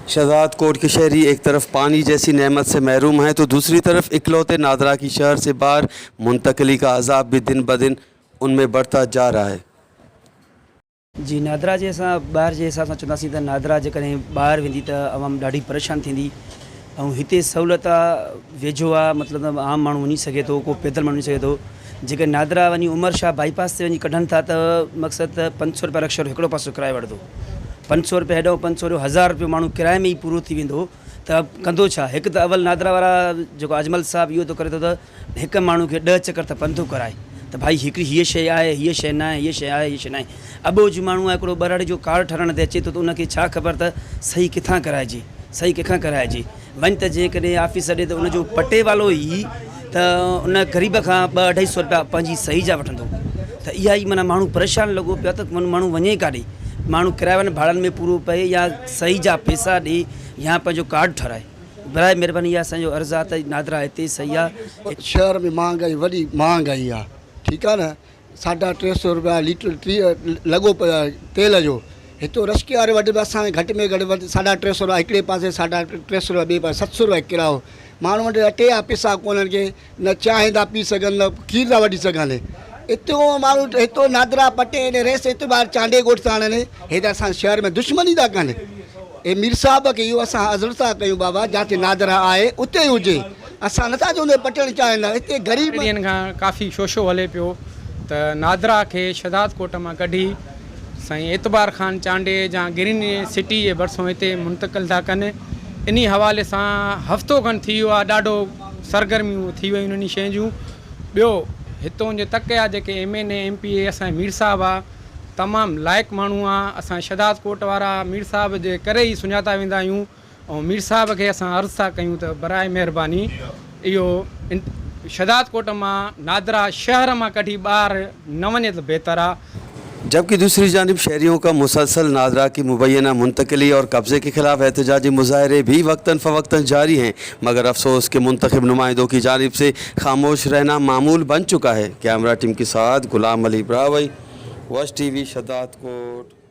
शहजाद कोट के शहरी एक तरफ पानी जैसी नेमत से महरूम हैं तो दूसरी तरफ इकलौते नादरा की शहर से बाहर मुंतकली का अजाब भी दिन ब दिन उनमें बढ़ता जा रहा है। جي نادرا جي اسان ٻاهر جي حساب سان چونداسين ته نادرا جيڪڏهن ٻاهر ويندي ته عوام ڏاڍي پريشان ٿيندي ۽ هتي سهولت آ ويجهو آ مطلب ته عام ماڻهو وڃي سگهي ٿو ڪو پيدل ماڻهو وڃي سگهي ٿو جيڪڏهن نادرا وڃي عمر شاهه بائي پاس تي وڃي ڪڍن ٿا ته مقصد ته 500 روپيا رڪشو هڪڙو پاسو ڪرايو وٺندو 500 روپيا هيڏو 500 روپيو 1000 روپيو ماڻهو ڪرائي ۾ ئي پورو ٿي ويندو ته ڪندو ڇا هڪ ته اول نادرا وارا جيڪو اجمل صاحب اهو ٿو ڪري ٿو ته هڪ ماڻهو کي ڏهه چڪر ته پنڌ ٿو ڪرائي ته ڀائي هڪڙي هيء شيء آهي، هيء شيء ناهي، هيء شيء آهي، هيء شيء ناهي. اٻوجهه ماڻهو آهي، هڪڙو ٻهراڙي جو ڪارڊ ٺهرائڻ تي اچي ٿو ته ان کي ڇا خبر ته صحيح ڪٿان ڪرائجي، صحيح ڪنهن کان ڪرائجي. وڃ ته جيڪڏهن آفيس ڏي ته ان جو پٽيوالو ئي ته ان غريب کان ٻه اڍائي سو رپيا پنهنجي صحيح جا وٺندو ته اها ئي معنيٰ ماڻهو پريشان لڳو پيو آهي ته ماڻهو وڃي ڪاڏي؟ ماڻهو ڪراين ڀاڙن ۾ پورو پئي يا صحيح جا پئسا ڏي يا پنهنجو ڪارڊ ٺهرائي. براء مھرباني اها اسان جو عرض آ ته نادرا هتي صحيح آ. شهر ۾ مهانگائي وڏي مهانگائي آ ٺيڪ آ نه ساڍا 300 روپيا ليٽر 30 لڳو پيو آ تيل جو هتو رشڪي واري وٽ به اسان کي گهٽ ۾ گهٽ وٽ ساڍا 300 روپيا هڪڙي پاسي ساڍا 300 روپيا ٻئي پاسي 700 روپيا ڪرايو ماڻهو وٽ اٽي جا پيسا ڪونهن ڪي نه چانهه ٿا پي سگهن نه کير ٿا وٺي سگهن اتو ماڻهو هتو نادرا پٽي هيڏي ريس اعتبار چانڊيي ڳوٺ ٿا آڻن هي ته اسان شهر ۾ دشمني ٿا ڪن اي مير صاحب کي اهو اسان عرض ٿا ڪيون بابا جاتي نادرا آهي اتي ئي هجي اسان نٿا چئون ته پٽڻ چاهين ٿا هتي غريب. ڏينهن کان ڪافي شوشو هلي پيو ته نادرا کي شھدادڪوٽ مان ڪڍي سائين اعتبار خان چانڊيي جا گرين سٽي جي ڀرسون هتي منتقل ٿا ڪن انهي حوالي سان هفتو کن ٿي ويو آهي ڏاڍو سرگرميون ٿي ويون انهي شين جون ٻيو هتون جي تڪ جا جيڪي M N A M P A اسان جي مير صاحب آ تمام لائق ماڻهو آ اسان شھدادڪوٽ وارا مير صاحب جي ڪري ئي سڃاتا ويندا آهيون ۽ مير صاحب کي اسان عرض ٿا ڪيون ته براء مهرباني اهو شھدادڪوٽ مان نادرا شهر مان ڪڍي ٻاهر نه وڃي ته بهتر آ. جبڪه دوسري جانب شهريون کا مسلسل نادرا کی مبينه منتقلي اور قبضي کے خلاف احتجاجي مظاهري بھی وقتاً فوقتاً جاري ہیں مگر افسوس کہ منتخب نمائندوں کی جانب سے خاموش رهنا معمول بن چڪا هي ڪيمرا ٽيم کے ساتھ غلام علي براهوئي وش ٽي وي شھدادڪوٽ.